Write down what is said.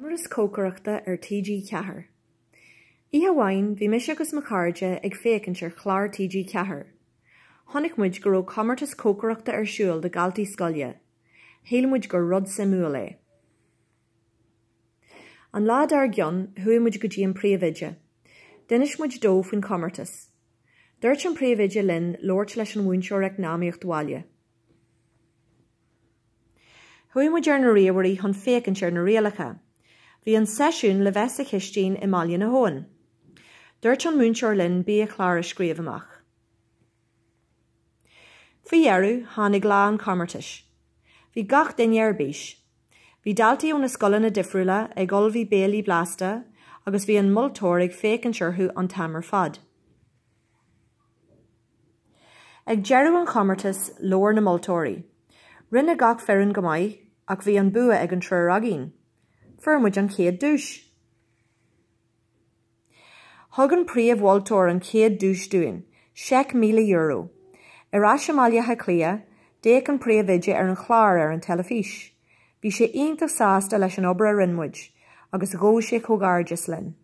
Comórtas cócaireachta ar TG4. Oíche amháin bhí mise agus mo chairde ag féachaint ar chlár TG4. Chonaic muid go raibh comórtas cócaireachta ar siúl do dhaltaí scoile. Shíl muid gur rud suimiúil é. An lá dár gcionn chuaigh muid go dtí an príomhoide. D'inis muid dó faoin chomórtas. Dúirt an príomhoide linn labhairt leis an mhúinteoir eacnamaíocht bhaile. Chuaigh muid ar na ríomhairí chun féachaint ar na rialacha. Bhí an seisiún le bheith sa chistín i mBaile na hAbhann. Dúirt an múinteoir linn biachlár a scríobh amach. Faoi dheireadh, tháinig lá an chomórtais. Bhí gach duine ar bís. Bhí daltaí ó na scoileanna difriúla ag ullmhú béilí blasta agus bhí an moltóir ag féachaint orthu an t-am ar fad. Ag deireadh an chomórtais, labhair na moltóirí. Rinne gach foireann go maith, ach bhí an bua ag an triúr againn. Fuair muid an chéad duais! Thug an príomh-mholtóir an chéad duais dúinn, seic €1,000. Ar ais i mBaile Átha Cliath, d'fhéach an príomhoide ar an chlár ar an teilifís. Bhí sé iontach sásta leis an obair a rinne muid, agus ghabh sé comhghairdeas linn.